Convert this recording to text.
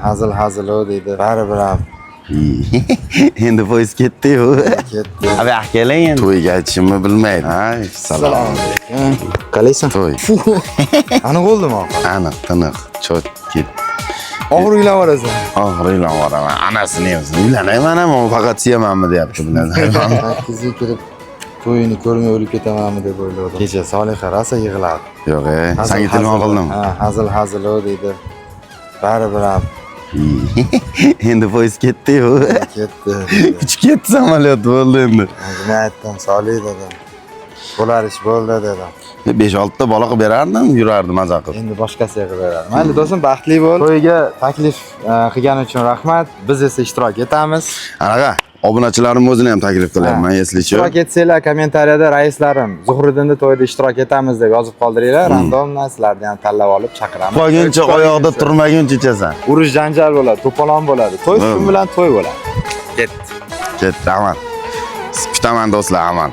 Hazil hazil u deydi. Baribir ham Endi poyezd ketdi-yu. ketdi. Abi keling endi. To'yga aytishimni bilmaydi. Ha, salom. Alaykum. Qalaysan? To'y. Aniq bo'ldimi ovqat? Aniq, tiniq, cho'tkit. Oxiri uylanib yuborasan. Oxiri uylanib yuboraman. Anasini ham uylanayman ham, faqat suyamanmi deyapti bilan. 8 ga kirib to'yini ko'rmay o'lib ketamanmi deb o'yladim. Kecha Soliha rosa yig'ladi. Yo'q, e, Hazil senga telefon hazil. qildim. Ha, hazil hazil u deydi. Baribir ham Endi poyezd ketdi-yu. ketdi. Uchib ketdi samolyot, bo'ldi endi. Men aytdim, Solih dedim. Bo'lar ish bo'ldi dedim. 5-6 ta bola qilib berardim, yurardi maza qilib. Endi boshqasiga qilib beradi. Mayli do'stim, baxtli bo'l. To'yga taklif qilgani uchun rahmat. Biz esa ishtirok etamiz. Anaqa, obunachilarim o'zini ham taklif qilyapman, если что. Ishtirok etsanglar, kommentariyada "Raislarim, Zuhriddinni to'yida ishtirok etamiz" deb yozib qoldiringlar. Randomdan sizlarni ham tanlab olib chaqiramiz. Qolguncha oyoqda turmaguncha ichasan. Urush janjal bo'ladi, to'polon bo'ladi. To'y shu bilan to'y bo'ladi. Ketdi. Ketdi, aman. Kutaman do'stlar, aman.